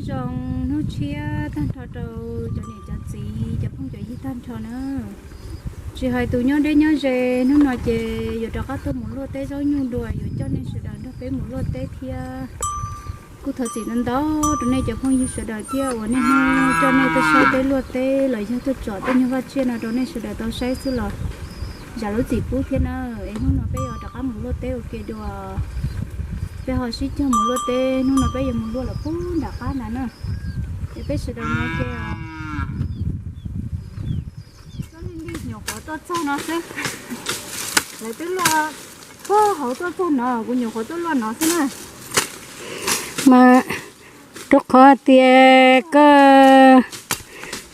Zoo hnub tshiab tag nrho rau cov niam cov txiv cov phooj cov ywg tag nrho na. Tsis hais tus nyob deb nyob ze, hnub no ces yuav rov qab tuaj mus luaj teb zaub nyuj dua, yuav coj nej sawv daws nrog peb mus luaj teb thiab. Kuj thov txim ntau ntau rau nej cov phooj ywg sawv daws thiab uas niaj hnub coj nej tuaj saib peb luaj teb los yog tuaj tsom tej nyuag vaj tsiaj no rau nej sawv daws tau saib xwb los zam lub txim pub thiab na. Es hnub no peb yuav rov qab mus luaj teb ua ke dua. Peb ho sib cog mus luaj teb, hnub no peb yuav mus luaj lawm pub nram qab ntawd na. Es peb sawv daws mus ua ke os. Nyuam qhuav tuaj txog no xwb. Lawv twb luaj puag hauv tuaj txog no, kuv nyuam qhuav tuaj luaj no xwb na. Mas rau qhov tias koj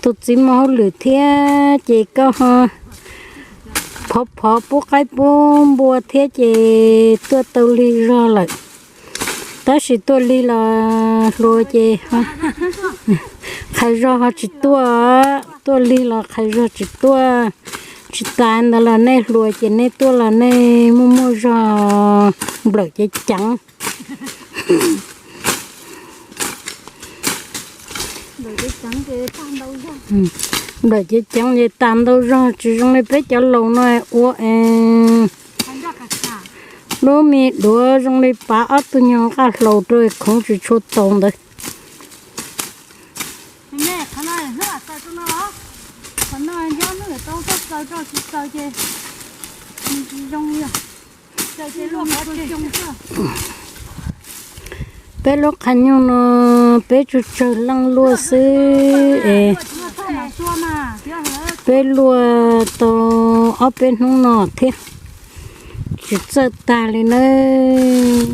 tus txiv mus hauj lwm thiab ces koj ho phov phov pub qaib pub npua thiab ces tuaj tau lig zog lawm. Tab sis tuaj lig los hluas ces qhais zog ho tsis tuaj, tuaj lig los qhais zog tsis tuaj. Tsis tas ntawd los nej hluas ces nej tuaj los nej muaj muaj zog nplawm cev ceev. Nplawm cev ceev ces tas ntau zog, tsis zoo li peb cov laus no ua es lub me duav zoo li pav ob tug nyuag nqaj hlaus rau khoov tsis tshua tau ntawd. Peb lub qhov nyuj no peb tsuas tsawg leej luaj xwb es peb luaj tau ob peb hnub no thiab, tsis txawj tag li nawb.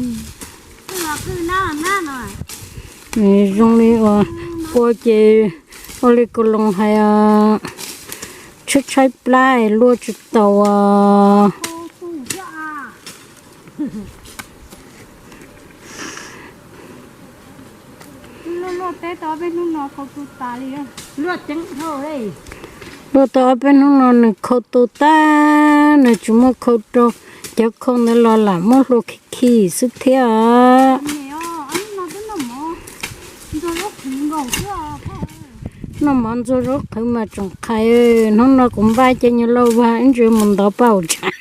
Zoo li uas ua ces ua li Koos Loos hais, tshaib tshaib plab es luaj tsis tau. Luaj tau ob peb hnub no nws khau tu tag, nws tsis muaj khau rau. Cov khau ntawd los lam muab hlua khi khi xwb thiab. Noj mov ntxuag zaub qhwv mas tsoom qhais, hnub no kuv npaj ces nyuag lauj vag ib ntsis mus ntov paj hauv tsav.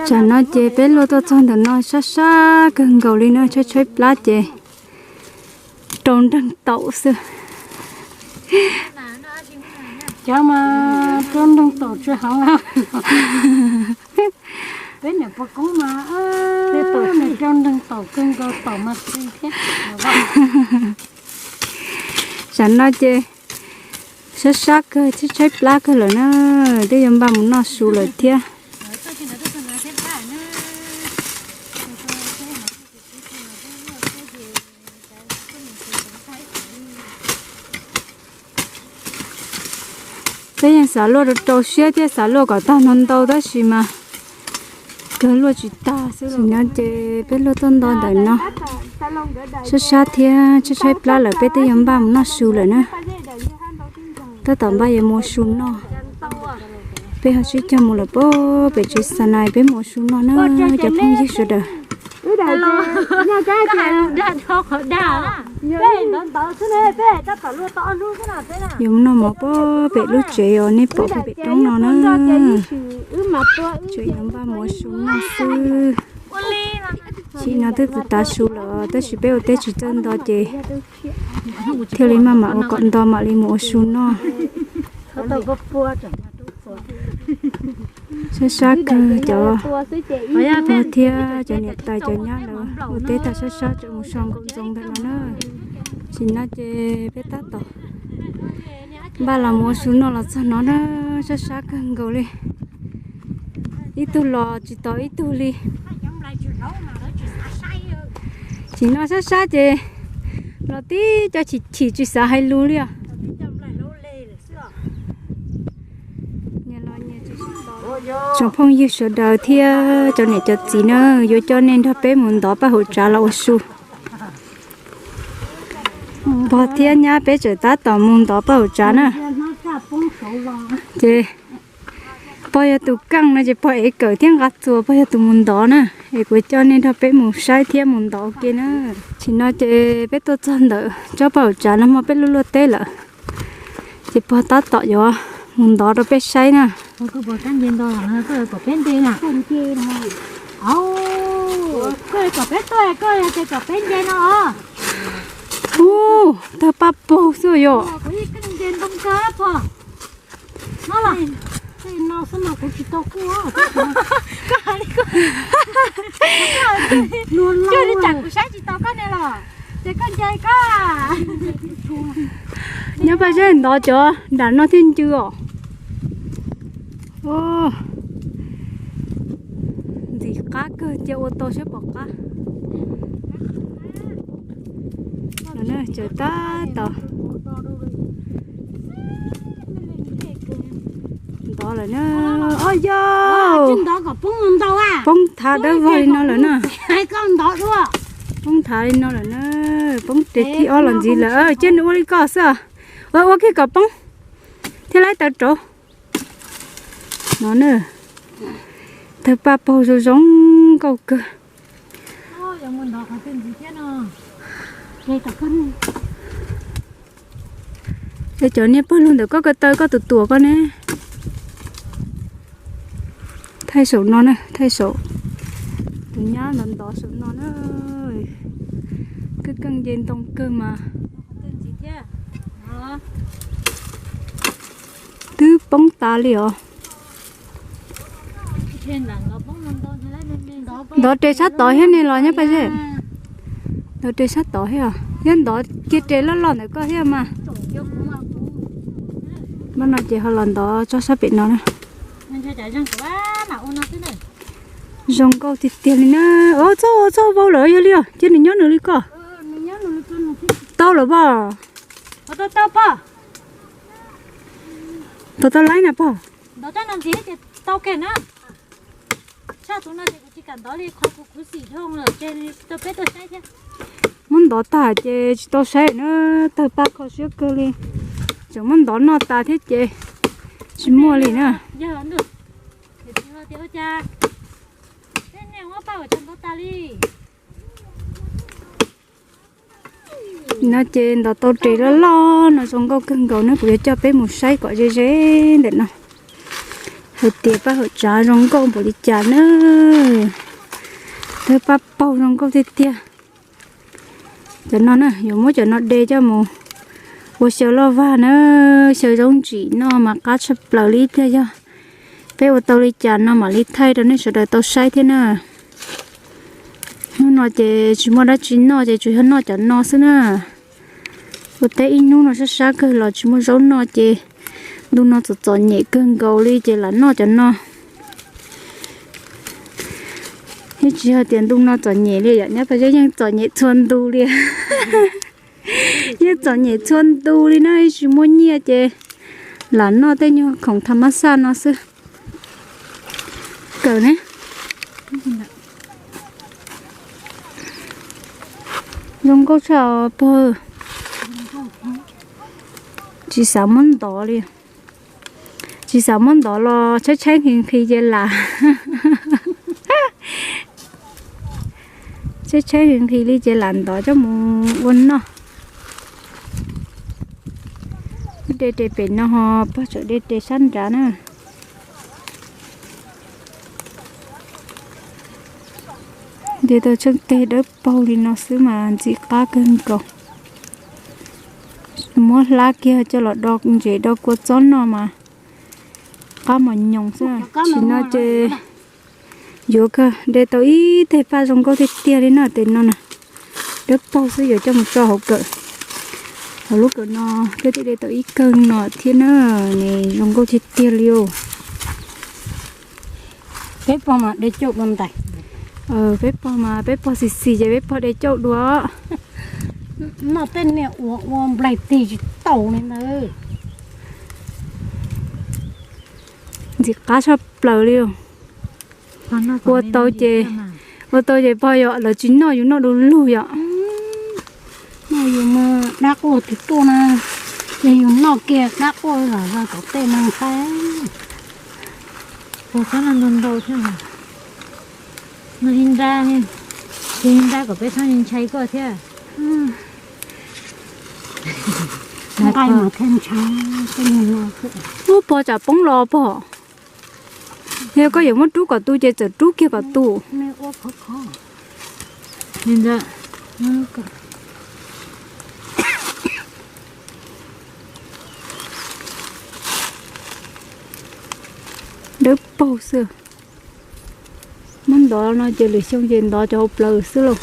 Tsam no ces peb luaj tuaj txog ntawm no sab sab kawg nkaus li na, tshaib tshaib plab ces rau nreeg taum xwb. Cov mas rau nreeg taum tsis heev. Peb niam pog koob mas nws rau nreeg taum kawg nkaus, taum mas txi thiab. Tsam no ces sab sab kawg thiab tshaib plab kawg lawm na, twb yuav npaj mus noj su lawm thiab. Peb yeej xav luaj rau rau siab thiab xav luaj kom tag ntau ntau tab sis mas kawg luaj tsis tag xwb. Tam sim no ces peb luaj tuaj nto ntawm no sab sab thiab tshaib tshaib plab lawm, peb twb yuav npaj mus noj su lawm na. Tab tom npaj yuav mus ua su noj. Peb ho sib cog mus lawm pem tsev Xanais, peb mus ua su noj na cov phooj ywg sawv daws. Yuav mus noj mov pem lub tsev uas nej pom pem roob no na. Tseem yuav npaj mus ua su noj xwb. Tam sim no twb tav su lawm tab sis peb ua teb tsis txawj nto ces thiaj li maj mam ua kom nto mam li mus ua su noj. Sab sab kawg, cov pog thiab cov niam tais cov nyab lawv ua teb tag sab sab tseem mus so nkaum ntxoov ntawm no na. Tam sim no ces peb tab tom npaj los mus ua su noj los txog no na, sab sab kawg nkaus li. Ib tug los tsis tau ib tug li. Tam sim no sab sab ces los tib co chim chim tsis xav hais lus li os. Tsoom phooj ywg sawv daws thiab cov niam cov txiv na, yuav coj nej nrog peb mus ntov paj hauv tsav los ua su. Pog thiab nyab peb tseem tab tom mus ntov paj hauv tsav na. Ces Pog yog tus keej no ces pog ev kawm thiab nqa txuas, pog yog tus mus ntov na. Es kuv coj nej nrog peb mus saib thiab mus ntov ua ke na. Tam sim no ces peb tuaj txog ntawm tsob paj hauv tsav no hmo peb luaj luaj teb lawm, ces pog tab tom yuav mus ntov rau peb saib na. Ub, tawg paj paug xwb yom. Nyob Paj Zeb ntov cov nram no thiaj ncw os. Ntxim qab kawg, cia ua tau saib puas qab. Tsaws tab tom ntov lawm na. Ob yog poob thav dawb vog li no lawm na. Poob thav li no lawm na. Poob tes thib ob los ntxiv lawm, cia nws ua li ko xwb. Ua, ua kiag kom poob thiab laib taws rauv. No na, tawg paj paug zoo zoo nkauj kawg. Es cov niag pawg lug ntawm koj ko taw koj tus tuam koj ne. Thaij saum no na, thaij saum, tus nyab ntov ntov saum no na. Keej keej nce ntoo kawg mas. Twb poob tas li os. Ntov res sab tod thiab ne los nyob Paj Zeb? Ntov res sab tod thiab os, thiab ntov kiag res loj loj ntawm koj thiab mas. Npaj no ces ho los ntov tsob sab pem no na. Zoo nkauj tiag tiag li na. Ua txoj, ua txoj vau lawm yog li os, cia nws nyob nws li ko. Tau lawm pog. Tau tau laib na pog. Muab ntov tag ces tsis tau saib na, tawg paj kho siab kawg li. Tseem muab ntov noj tas thiab ces tsis muaj li na. No ces ntov tau res loj loj no zoo nkauj kawg nkaus na, kuv yuav coj peb mus saib kom ze ze ntawm no hais tias paj hauv tsav zoo nkauj npaum li cas na. Tawg paj paug zoo nkauj tiag tiag. Cov no na yuav muab cov no de coj mus ua xyaw loj vag na, xyaw zaub ntsim noj mas qab tshaj plaws li ib pliag yog peb ua tau li cas no mam li thaij rau nej sawv daws tau saib thiab na. Hnub no ces tsis muaj dab tsi noj ces tsuas yog noj cov no xwb na. Ua teb ib hnub no sab sab kawg los tsis muaj zaub noj ces ntu no txom txom nyem kawg nkaus li ces lam noj cov no. Yeej tsis hais tias ntu no txom nyem li yom, nyob Paj Zeb yeej txom nyem txhua ntu li. Yeej txom nyem txhua ntu li na, tsis muaj nyiaj ces lam noj tej nyuag khoom tha mab xaj no xwb. Kawm ne. Zoo nkauj tshaj pawg. Tsis xav muab ntov li. Tsis xav muab ntov los tshaib tshaib nqhis nqhis ces lam, tshaib tshaib nqhis nqhis li ces lam ntov coj mus ua noj. De res pem no ho pog tseem de res sab nrad na. De tau tsheej teg dawb paug li no xwb mas ntxim qab kawg nkaus. Muab hlab kiag coj los do ntses do kua txob noj mas qab mos nyoos xwb. Tam sim no ces yuav kawg de tau ib teg paj zoo nkauj tiag tiag li na, tes no na. Dawb paug xwb, yuav coj mus tso hauv kawm. Hauv lub kawm no thiaj de tau ib kawg no thiab na, nws zoo nkauj tiag tiag li os. Peb pog mas de cauj dua ntais. Peb pog mas peb pog xis xis ces peb pog de cauj dua. Noj tej niag ua ua nplaig tig tsis tau li ntawd. Ntxim qab tshaj plaws li. Ua tau ces, ua tau ces pog yog lawv tsis noj yus noj du lug yom. Noj yus mas dab quaj twg tuaj na, ces yus noj kiag dab quaj los yog tom tej no ntag. Pog tsob no ntau ntau thiab. No ib nrab, ib nrab kom peb txhob ntshai koj thiab. Ub, pog tsam poob los pog. Yog koj yuav muab rub kom tu ces txawm rub kiag kom tu. Dawb paug xwb. Muab ntov no ces lwm xyoo ces ntov cov hauv plawv xwb lauj.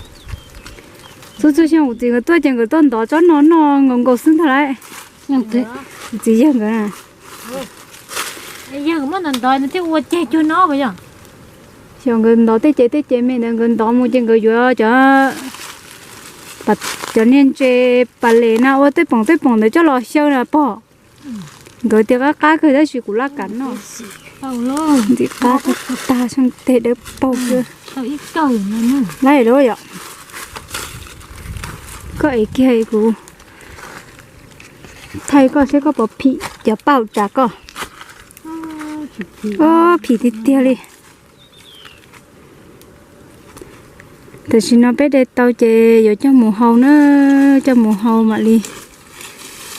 Txhua txhua xyoo kuv txiv nkawd tuaj ces nkawd tuaj ntov tsob no noj nkaus nkaus xwb ntag lauj. Kuv txiv yawg nkawd na. Yawg muab ntov ntov thiaj ua ceg cuag no yog. Xyov nkawd ntov tej ces tej ces me ntawd nkawd ntov mus ces nkawd yuav cov, cov niag ntses pas les na ua tej poom tej poom ntawd coj los xyaw na pog. Nkawd tias qab qab kawg tab sis kuv laj kam noj. Ntxim qab tag, tag sab teg dawb paug xwb. Laib lawm yom. Koj ev kiag kuv thaij koj seb koj puas phim cov paj hauv tsav koj. Phim tiag tiag li. Tam sim no peb de tau ces yuav coj mus hau na, coj mus hau mam li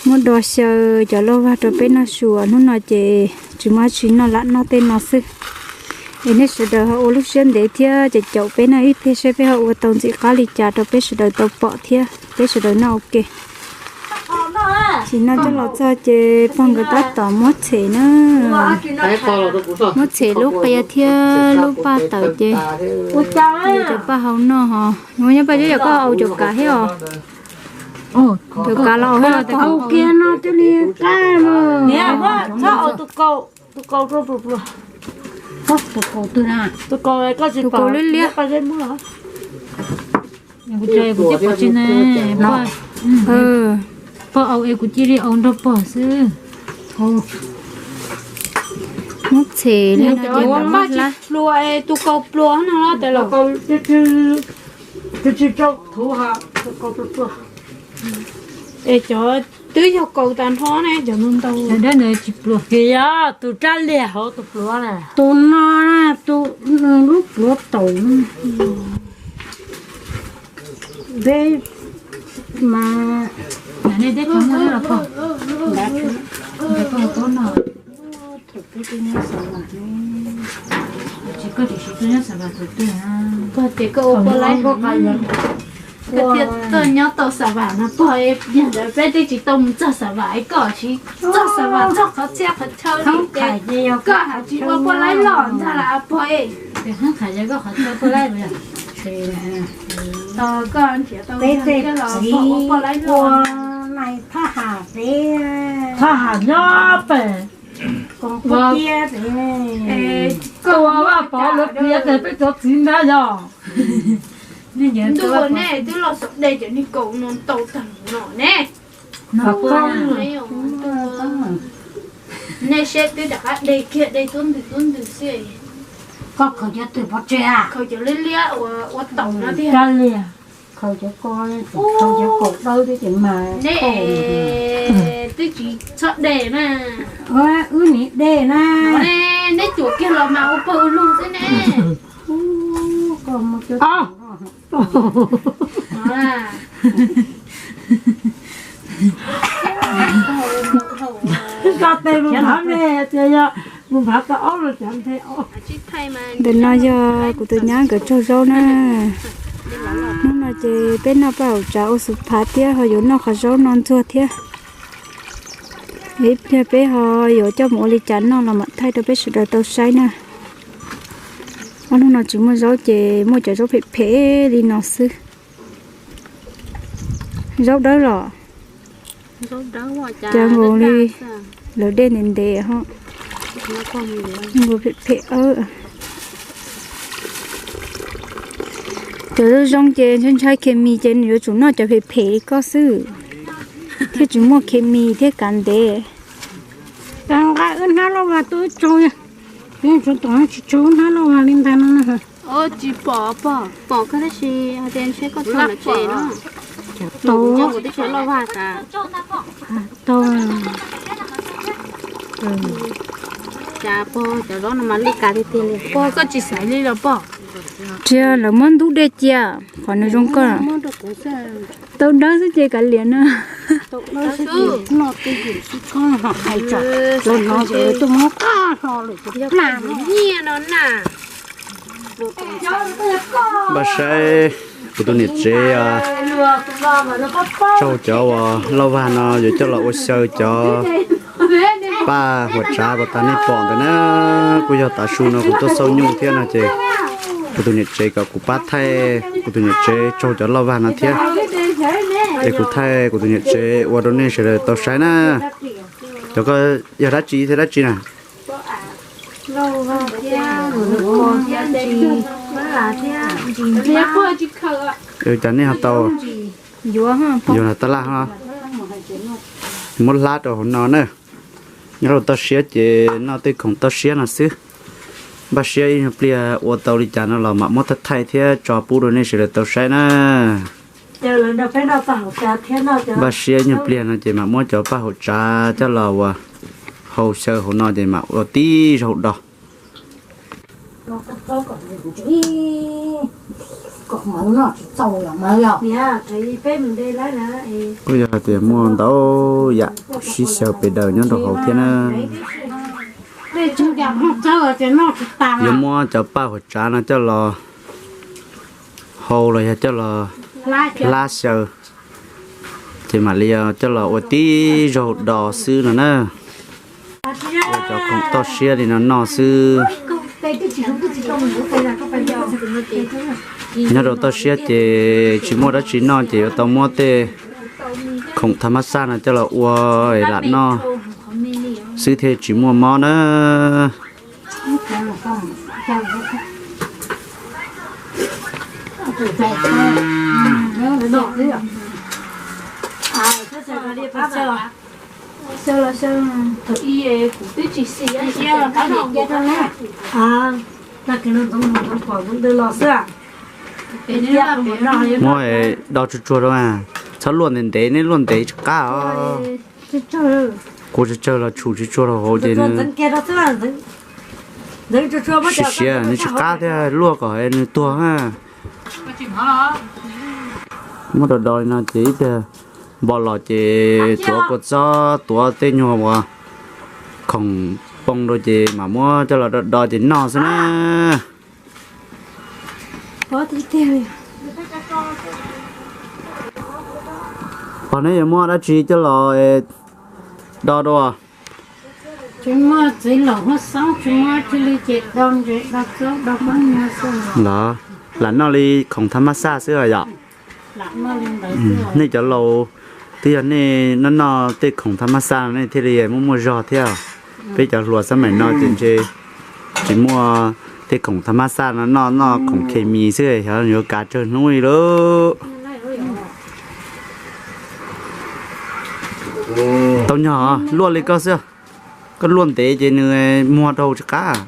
muab do xyaw cov lauj vag rau peb noj su. Hnub no ces tsis muaj dab tsi noj, lam noj tej no xwb. Es nej sawv daws ho ua lub siab ntev thiab caum caum peb noj ib pliag seb peb ho ua tau ntxim qab li cas rau peb sawv daws tau pom thiab peb sawv daws noj ua ke. Tam sim no coj los txog ces pog nkawd tab tom muab txhem na. Muab txhem lub qia thiab lub paj tawm ces yuav cov paj hau noj ho. Nyob paj zeb yog koj au cov kav thiab os. Cov kav los au thiab os. Au kiag no thiaj li qab no. Txhob au tus kaus, tus kaus rau pluag pluag. Tus kaus twg na? Tus kaus koj tsis, tus kaus liab liab. Kuv tsis pom tsis ne. Pog au es kuv cia li au nrog pog xwb. Muab txhem li no ces paj tsis pluag, tus kaus pluag no los tes los. Tsis tsis rau thuv ha, tus kaus pluag pluag. Es cov twb yog kaus tas nrho ne, cov ntau ntau. Cov dawb ntawd tsis pluag. Yog tus rab liag hauv tus pluag na. Tus no na, tus lub pluag taum. Peb mas nej teb chaws muaj los pog, pog tub no. Tsis koj tsis siv tuaj nyob Xav Vas tus twg na. Koj tias koj ua poj laib, koj thiaj tuaj nyob tau Xav Vas no pog, yog ntawd peb twb tsis tau mus txog Xav Vas, koj tsis txog Xav Vas txog qhov txhia qhov chaw li ces koj hais tsis ua poj laib los ntag las pog. Koj nrhiav tau peb los pog ua poj laib los. Thaj ham nyob pem, koj ua Vaj Pov lawv piav tias peb cov txiv nrab yog. Ntuj, nej twb los xav de cov niag kaus no tau tag no ne. Nej siab twb rov qab de kiag, de tub ntws tub ntws xwb. Koj khaws cov twg pov tseg? Khaws cov liab liab uas ua taum no tiag. Khaws cov ko, khaws cov kaum dawb thiab ces mas. Nej twb tsis txhob de na. Wb nim de na. Nej cuam kiag los mas ua pawg ua lug xwb ne. Koj muaj cov Nqa tes mus nphav me tias yog mus nphav tau ob los cov nthe os. Ntawm no yog kuv tus nyab nkawd tsaug zaub na. Hnub no ces peb noj paj haum tsav ua xu phav thiab ho yuav noj qhov zaub no ntxuag thiab. Ib pliag peb ho yuav coj mus ua li cas noj los mam thaij rau peb sawv daws tau saib na. Ob hnub no tsis muaj zaub ces muaj cov zaub phem phem li no xwb. Zaub dawb los cas nkaus li lawv dej ntev ntev ho. Nkaus phem phem. Cov zoo zoo ces ntshai ntshai khes mis ces nws yuav tsum noj cov phem phem li koj xwb, thiaj tsis muaj khes mis thiab kav ntev. Nqa wb hnab lauj vag tuaj wb tsaug, tsis tsaug wb hnab lauj vag li ntag no. Tsis pom, pom koj tab sis hais tias ntshe koj txog nram tsev no. Tau, tau. Cas pog cov zaub no mas lwj kav tiag tiag li. Pog koj tsis xaiv li los pog? Tsis, lawv muab ntub dej cia, qhov nws zoo koj. Tau dawb xwb ces kav liam na. Npaj saib kuv tus niam tsev tsaug cov uas lauj vag no yuav coj los ua xyaw cov paj huam tsav uas tas nej pom ntawd na. Kuj yog tav su no kuv tuaj xauj nyuj thiab no ces kuv tus niam tsev kom kuv pab thaij kuv tus niam tsev tsaug cov lauj vag no thiab. Es kuv thaij kuv tus niam tsev ua rau nej sawv daws tau saib na. Cov ko yog dab tsi thiab dab tsi na? Cas nej ho tau yuav tab laj ho muab hlab rau hauv no na. Nyob rau toj siab ces noj tej khoom toj siab no xwb. Npaj siab ib nyuag pliag ua tau li cas no los mam muab thaij thaij thiab tso pub rau nej sawv daws tau saib na. Npaj siab ib nyuag pliag no ces mam muab cov paj hauv tsav coj los ua hau xyaw hauv no ces mam ua tib zaug do. Kuj yog hais tias muaj ntau yam sib xyaw pes daws nyob rau hauv thiab na. Yuav muab cov paj hauv tsav no coj los hau los yog coj los hlab xyaw, ces mam li coj los ua tib zaug do xwb no na. Ua cov khoom toj siab li no noj xwb. Nyob rau toj siab ces tsis muaj dab tsi noj ces yuav tau muab tej khoom tha mab xaj no coj los ua lam noj xwb thiaj tsis muaj mob na. Muab do tsuag tsuag rau, txhob luaj ntev ntev, nej luaj ntev tsis qab os. Kuv tsawg tsawg los tshum tsis tsuag rau hauv ces siav siav nws tsis qab thiab, luaj kom nws tuag. Muab do do li no ces ib pliag npo los ces tuav kua txob, tuav tej nyuag uas khoom poo rau ces mam muab coj los do do ces noj xwb na. Pog, neb yuav muab dab tsi coj los do dua? Tsis muaj txiv laum huab xoob, tsis muaj dab tsi li ces do ntses do txob do pob nyuag xwb. Los lam noj li khoom tha mab xaj xwb os yom. Nej cov laus, twb yog nej noj noj tej khoom tha mab xaj no nej thiaj li muaj muaj zog thiab. Peb cov hluas xab maim no ces ntshe tsis muaj tej khoom tha mab xaj no, noj noj khoom khes mis xwb, xyov yuav kav tsawg hnub li lauj. Tau nyog luaj li koj xwb, koj luaj ntev ces nws muag rau tsis qab.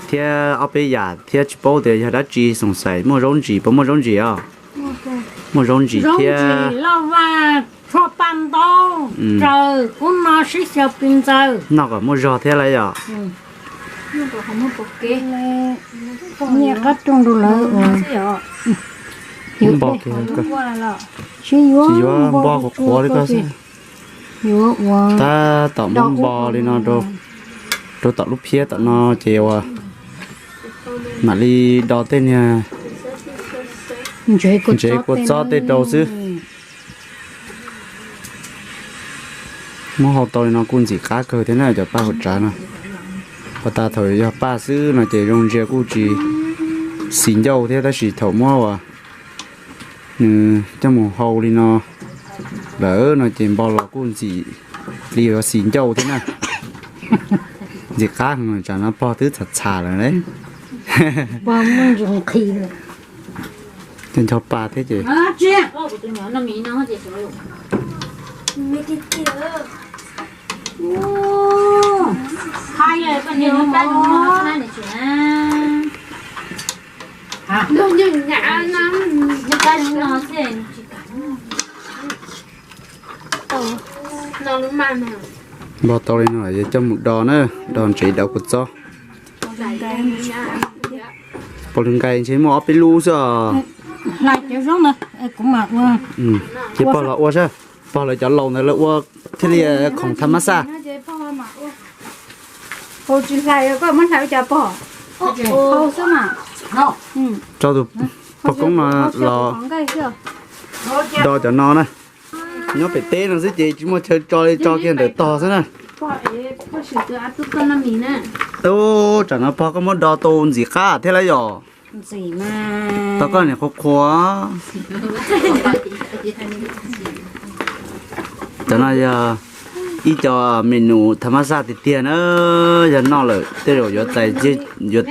Thiab ob peb yam thiab tsis paub tias yog dab tsi, xoom xais muaj zaub ntsis, puas muaj zaub ntsis os? Muaj zaub ntsis thiab. Lauj vaj, tshuaj paj ntaub, raws kub no sib xyaw pis ntxaws. Noj kom muaj zog thiab lauj yom. Nyiaj qab rooj rau lawv ua. Tsis yuav npo qhuav qhuav li koj xwb. Tab tom muab npo li no rau tom lub phiab tom no ces ua mam li do tej niag ntsev kua txob tej rau xwb. Muab hau tau li no kuj ntxim qab kawg thiab na cov paj hauv tsav no. Pas tas thaum yog paj xwb no ces zoo ntsia kuj tsis xis ncauj thiab, tab sis thaum muab uas nws coj mus hau li no lawm no ces npo los kuj ntxim li yuav xis ncauj thiab na. Ntxim qab heev, tsam no pog twb txham txham lawm ne. Cov ncho pa thiab ces. Npog tau li no yog coj mus do na, do ntsev do kua txob. Pos lwg nqaij ntshe muaj ob peb lub xwb os. Ces pog los ua saib, pog lawv cov laus ntawd lawv ua thiaj li khoom tham mas xaj. Rau tus pog koob no los do cov no na. Nyob pem teb no xwb ces tsis muaj chaw tso li, tso kiag ntawm tog xwb na. Ub, tsam no pog koj muab do tau ntxim qab thiab lawm yom. Tau koj niam qhuav qhuav. Cov no yog ib co menu tham mas xaj tiag tiag na, yog noj lawm tej zaum yuav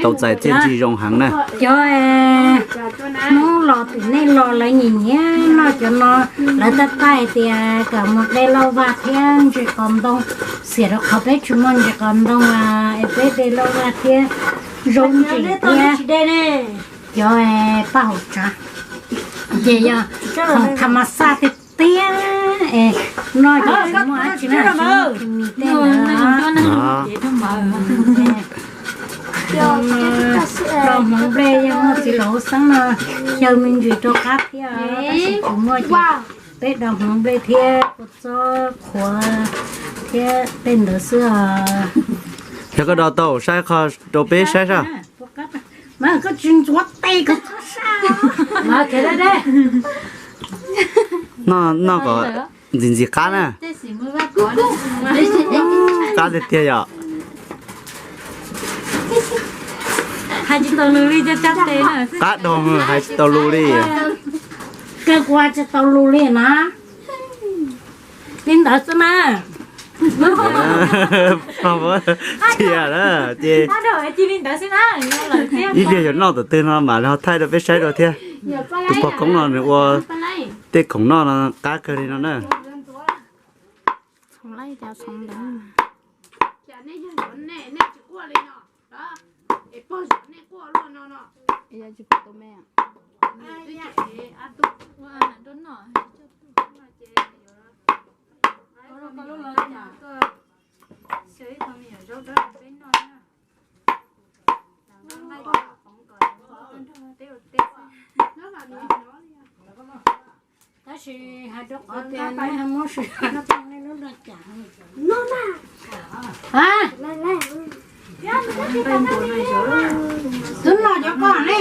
tau txais txiaj ntsig zoo heev na. Cov hnub los tim nej los lawv nyiam nyiam noj cov no, lawv tab tab hais tias kom mus de lauj vag thiab ntses qos ntoo, xiam rau qhov peb tsis muaj ntses qos ntoo es peb de lauj vag thiab zaub ntsim thiab cov paj hauv tsav. Ces yog khoom tham mas xaj tiag tiag es noj ces tsis muaj dab tsi na, tsis muaj khes mis tej ntawd. Do hmoov nplej yog muaj txiv laus xeeb no xyaw me ntsis rau qab thiab, tab sis tsis muaj ces peb do hmoov nplej thiab kua txob qhuav thiab tej ntawd xwb os. Yog koj do tau saib qho rau peb saib sab. Mas koj tsis ntxuav tes koj txhob sab. Noj kom ntxim ntxim qab na. Qab tiag tiag yom. Qab dhau hais tsis tau lus li. Kawg kuv hais tsis tau lus li na. Li ntawd xwb na. Tiag na, ces ib pliag yuav noj tom twg no mam li ho thaij rau peb saib dua thiab. Tus pog koob no nws ua tej khoom noj no qab kawg li no na. Tab sis hais rau qhov tias nej muab sis lub no cas. Twb no cov koj ne.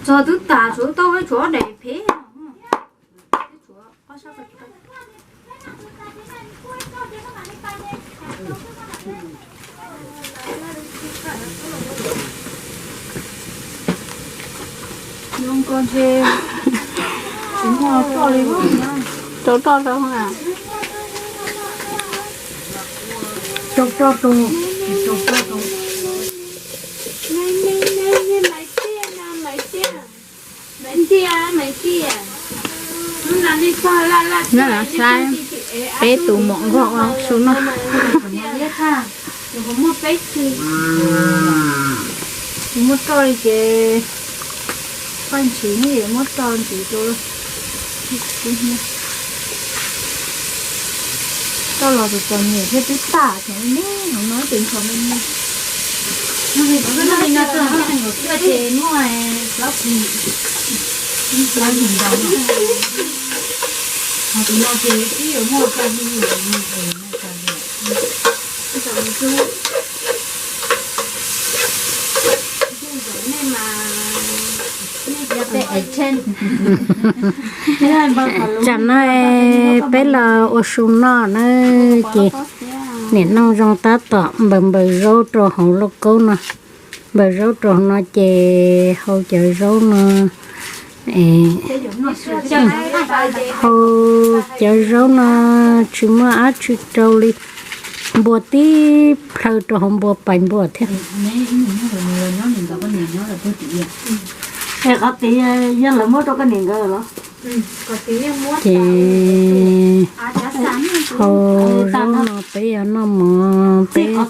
Txog twb tas, tshuav tau, tshuav daim phem. Zoo ko ntshe kuv muaj roj li. Rau roj rau. Rau roj rau. Rau roj rau. Nyob no saib peb tus muam nkauj ua su noj. Muab roj li ces paj ntsis ne, muab roj ntsis rau. Roj los txom txom nyem thiab twb tag, tseem me me no ces nchos me me. Noj li no txog nkaus xwb ces muaj plaub hlis, plaub hlis ntau. Ho tus no ces twb yuav muaj plaub hlis. Tsam no peb los ua su noj na, ces niam nooj zoo tab tom npaws npaws zaub rau hauv lauj kaub no. Npaws zaub rau hauv no ces hau cov zaub no, hau cov zaub no tsis muaj dab tsi rau li, npua tib plhaw rau hauv npua pais npua thiab. Es qhov tid yog lawv muab rau koj niam nkawd los? Ces hau zaub no peb yuav noj mov, peb ua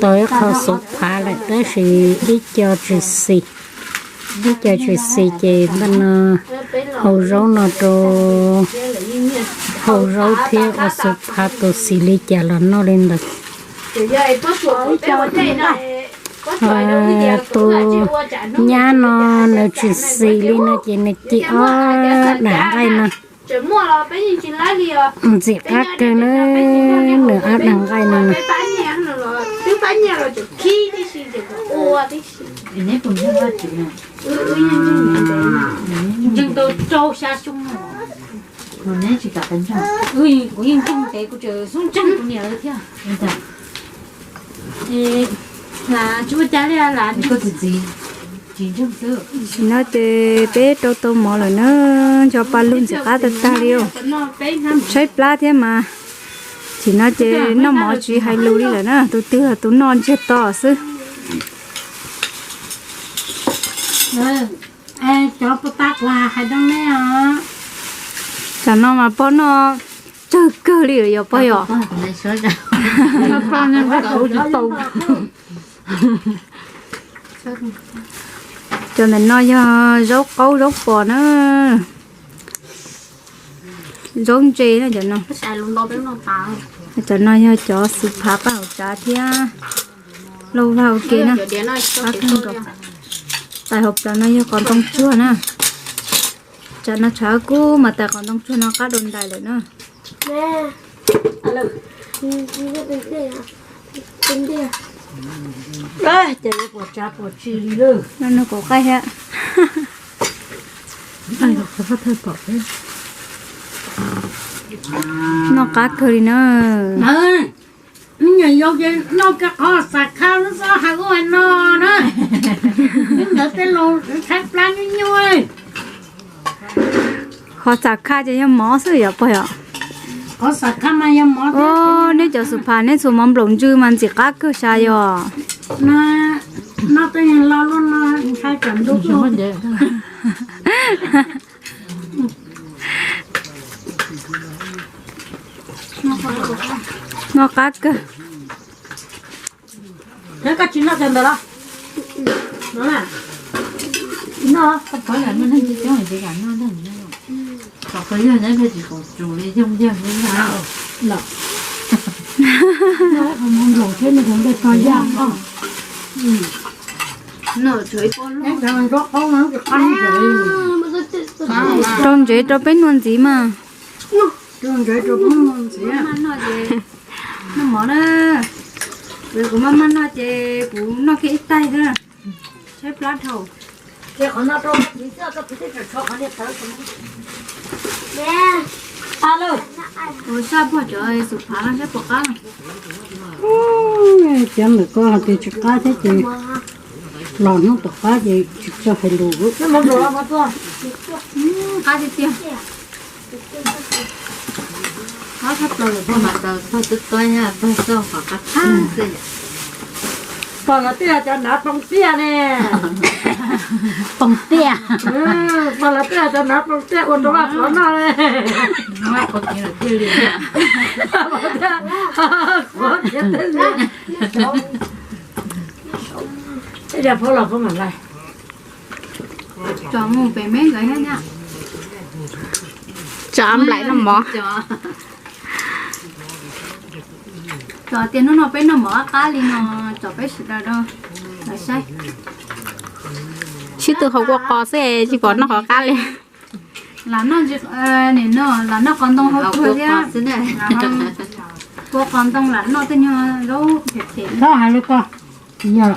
tau ib qho xuv phav lawm tab sis ib co tsis xis, ib co tsis xis ces npaj no hau zaub no rau, hau zaub thiab ua xuv phav tus xis li cas los noj li ntawd. Tus nyab no nws tsis xis li no ces nws ci ob daim nqaij no. Ntxim qab kawg na, nws ob daim nqaij no. Kuv yeej ntseeg ntev, kuv tseem xub ntseeg kuv niam lawv thiab. Tam sim no ces peb rau tau mov lawm na, nco pa lug ntxim qab tag tag li os. Tshaib plab thiab mas. Tam sim no ces noj mov tsis hais lus li lawm na, tus twg los tus noj ntsiag to xwb. Cov puag ta kuv hais rau nej os, tam no mas pog noj tsawg kawg li lawm yog pog yom? Cov ntawm no yog zaub qaub zaub pos na, zaub ntse na cov no. Cov no yog cov xwm phav paj hauv tsav thiab lauj vag ua ke na. Qab kawg nkaus. Tais hauv plaws no yog qos ntoo tsuag na. Tsam no tshav kub mas tais qos ntoo tsuag no qab dua ntais lawm na. Ces yuav puas tsav puas tsi li lawm. No nug kuv qaij thiab. Noj qab kawg li na. Nyuam yaus ces noj kiag qhov xam khaj lub xob hais ub hais no na. Wb ntawd tej laus tshaib plab nyuaj nyuaj. Qhov xam khaj ces yog mov xwb yom pog yom? Qhov xam khaj mas yog mov. Neb cov xub phav neb txhua mov nplaum ntsw mas ntxim qab kawg xya yog. Noj tej lo luaj no ntshai tsam ntuj. Noj qab kawg. Koj tsis noj cov ntawd los? Noj, koj pov yam muaj neeg coob coob ces kam noj ntag. Kom koj yog nyob peb tsis kom tsus li yooj yawg li na. Los, noj qhov mov nplaum thiab nws kuv npej tog yaj os. Rau ntsev rau peb nua ntxiv mas. Rau ntsev rau peb nua ntxiv. Noj mov na. Kuv maj maj noj ces kuv noj kiag ib taig xwb. Tshaib plab dhau. Ua saj pog cov xub phav no saib puas qab. Cov ntawm ko hais tias tsis qab thiab ces los hnub tom qab ces tsis txawj hais lus. Qab tiag tiag. Qab tshaj plaws lawm. Pog mas tau txog twb tuab nyab pog txog qhov qab qab xwb. Pog los twb yog cov hnav poo tiaj ne. Poo tiaj. Pog los twb yog cov hnav poo tiaj ua rau vaj pov noj ne. Vaj pov kiv lawm thiaj li. Vaj pov thiaj, pov kiv thiaj li. Ib yam pog los pog mam lais. Tsom mus pem me nkawd thiab na. Tsom nplaim noj mov. Tsom tias hnub no peb noj mov qab qab li no, tsom peb sawv daws rau lawv saib. Sib tw haus kua qos xwb tsis pom noj qhov qab li. Lam noj, nim no lam noj qos ntoo hauv tsuag thiab. Kua qos ntoo lam noj tej nyuag zaub phem phem. Txhob hais li ko, yog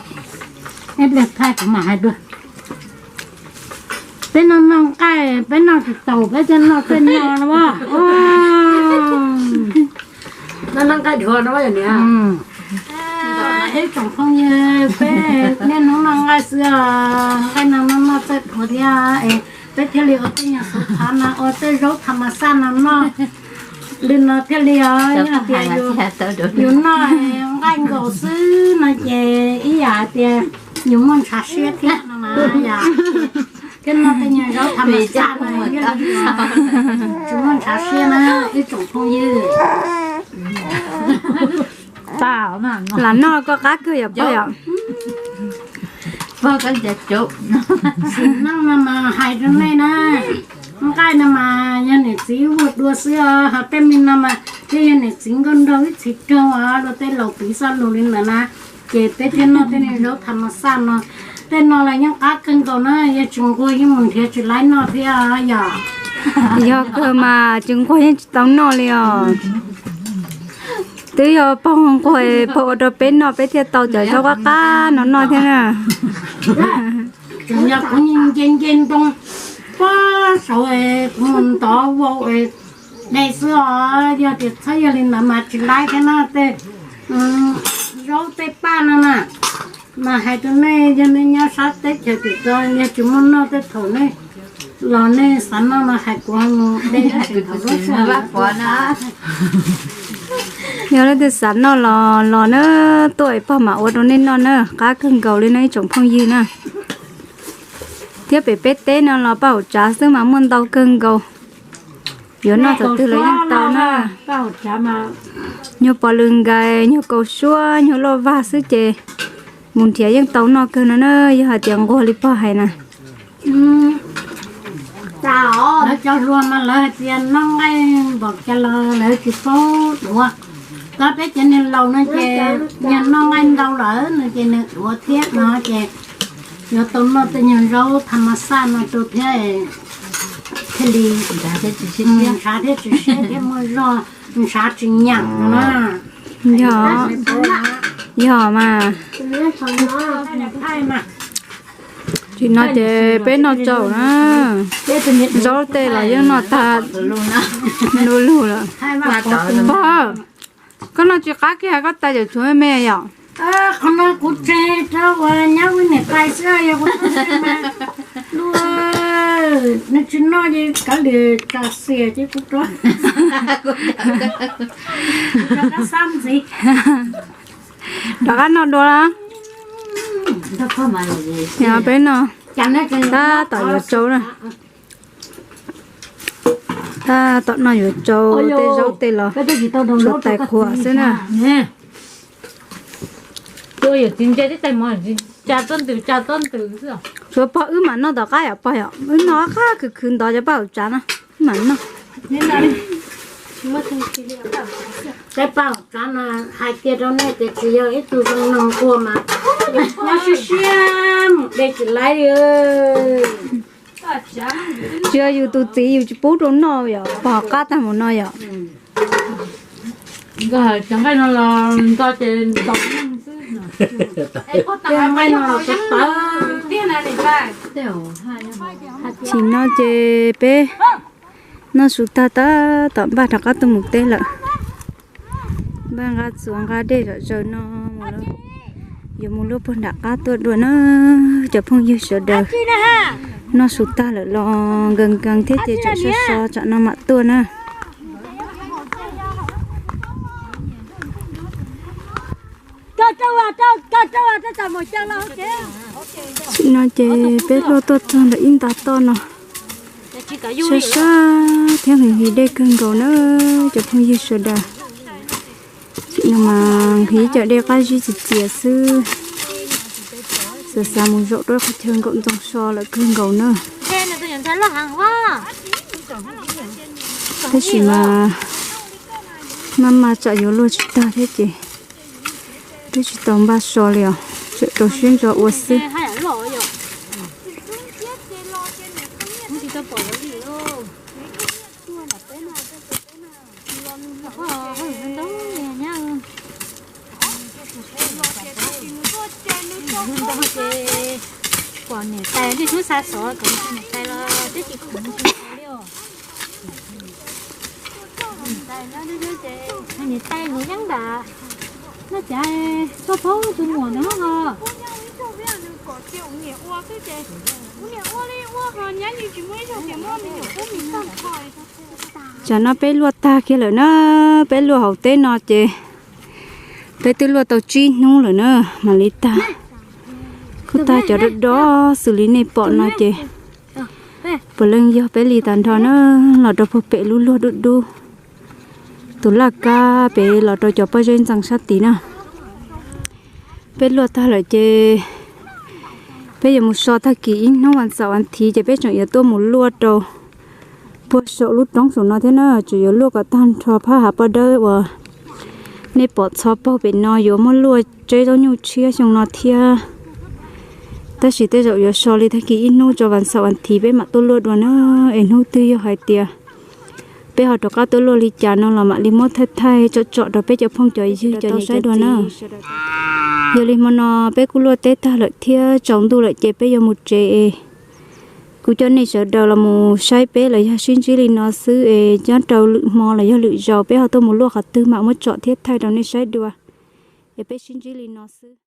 ib pliag thaij kuv mam hais dua. Peb noj noj nqaij, peb noj tsis taus peb thiaj noj tej no no. Noj noj nqaij dhuav no niam. Ib tsoom phooj ywg, peb niaj hnub noj nqaij xwb os, nqaij no noj noj txawj dhuav thiab es peb thiaj li ua tej nyuag xuv phav no, ua tej zaub tham mas xaj no noj. Li no thiaj li os, yog tias yus noj nqaij nkaus xwb no ces ib yam hais tias yus muaj ntshav siab thiab no mas yom. Thiab noj tej nyuag zaub tham mas xaj no, tsis muaj ntshav siab na ib tsoom phooj ywg. Lam noj koj qab kawg yom pog yom. Sim neej no mas hais rau nej na, nqaij no mas yog niam txiv ua dua xwb os, ho tej me no mas thiaj yog niam txiv nkauj nraug ib txhis raug os, luag tej laus piv xav lus li ntawd na. Ces peb thiaj noj tej niag zaub tham mas xaj no. Tej no los yeej qab kawg nkaus na, yog tsis nquag yeej mus nrhiav tsis laib noj thiab yom. Yog kawg mas tsis nquag yeej tsis tau noj li os. Twb yog pog nquag, pog ua rau peb noj peb thiaj tau cov zaub qab qab no noj thiab na. Tseem yog kuv nce nce ntoo pob saud, kuv mus ntov vau de xwb os, yog tias txhob yog li ntawd mas tsis laib thiab no tej zaub tej paj no na. Mas hais rau nej, yog nej nyob sab teb chaws tim ko yog tsis muaj noj tej thaum nej los nej xav noj no hais kuv mus de. Yog leej twg xav noj los los na, tuaj es pog mam ua rau nej noj na, qab kawg nkaus li no ib tsoom phooj ywg na. Thiab pem peb teb no los paj hauv tsav xwb mas muaj ntau kawg nkaus. Yuav noj thaum twg los yeej tau na. Nyuag pos lws nkais, nyuag kaus suab, nyuag loj vag xwb ces mus nrhiav yeej tau noj kawg no na, yog hais tias nquag li pog hais na. Lawv cov hluas mas lawv hais tias noj nqaij npaum cas los lawv tsis paub duav. Tab peb cov niag laus no ces yog noj nqaij ntau lawm no ces nws duav thiab no ces yuav tau noj tej nyuag zaub tham mas xaj no rau thiab, thiaj li ntshav thiab tsis siab thiab muaj zog, ntshav tsis nyaam no na. Yog, yog mas. Tsis no ces peb noj tsaum na. Zaub tej los yeej noj tag lu lug lawm. Pog, koj noj tsis qab kiag koj tais cov tshuav me me yom? Qhov no kuv tseg rau uas nyab ua niam tais xwb, yog kuv tub tseg mas luag nws tsis noj ces kav liam tsa xias ces kuv rov, rov qab xab ntxiv. Rov qab noj dua los? Peb no tab tom yuav tsau na. Tab tom noj yuav tsau, tej zaub tej los tsuas tais qhuas xwb na. Tsuas pog wb mam noj tom qab yom pog yom, wb noj qab khwv khwv ntov cov paj hauv tsav no, wb mam noj. Peb paj hauv tsav no hais kiag rau nej tias tsis yog ib tug zoo no nquag mas nyob siab siab mus de tsis laib li. Tsis yog yus tus txiv yus tsis pub rau noj yom, pog qab tag mus no yom. Cov nqaij no los nto ces nto xwb. Tsis no ces peb noj su tag tab tom npaj rov qab tuaj mus teb lawm. Npaj nqa txuas nqa dej zom zaws no mus lawm, yuav mus luaj puag nram qab tuaj dua na. Cov phooj ywg sawv daws, noj su tag lawm los nkees nkees thiab ces tsam so so tsam no mam tuaj na. Tam sim no ces peb luaj tuaj txog ntawm ib nta toj no, sab sab thiab nqhis nqhis dej kawg nkaus na, cov phooj ywg sawv daws. Tam sim no mas nqhis cov dej qab zib txias txias xwb, xav xav mus zaum rau qhov chaw nkaum ntxoov so lawm kawg nkaus na. Tab sis mas maj mam tsam yuav luaj tsis tag thiab ces peb tsis tau npaj so li os, tseem rau siab ntso ua xwb. Pom niam tais nej hnub xa xov kom niam tais los twb tsis khoom li os. Niam tais mus yeeb nram no cas tuaj paub tus muam ntawd ho. Tsam no peb luaj tag kiag lawm na, peb luaj hauv teb no ces peb twb luaj tau tsib hnub lawm na mam li tag. Kuj tag cov do do xws li nej pom no ces Puav leej yog peb li tag nrho na, los rau puag pem lub luag dub dub, tus laj kab pem los rau cov pob zeb ntxees sab tid na. Peb luaj tag lawm ces peb yuav mus so tag kis ib hnub vas xaum vas thiv ces peb tseem yuav tuaj mus luaj rau puag saum lub roob saum no thiab na, tseem yuav luaj kom tag nrho phab hav pob dawb uas nej pom txhov paug pem no, yuav muab luaj tseb zaub nyuj tshiab xyoo no thiab. Tab sis tej zaum yuav so li tag kis ib hnub tso vas xaum vas thiv peb mam tuaj luaj dua na. Es hnub twg yog hais tias peb ho rov qab tuaj luaj li cas no los mam li muab thaij thaij tsom tsom rau peb cov phooj cov ywg cov nyiam saib dua na. Yog li hmo no peb kuj luaj teb tag lawm thiab tsaus ntuj lawm ces peb yuav mus tsev es kuv coj nej sawv daws los mus saib peb los yog sib ntsib li no xwb es nyob rau lwm hmo los yog lwm zaus peb ho tuaj mus luaj qhov twg mam muab tsom thiab thaij rau nej saib dua. Es peb sib ntsib li no xwb.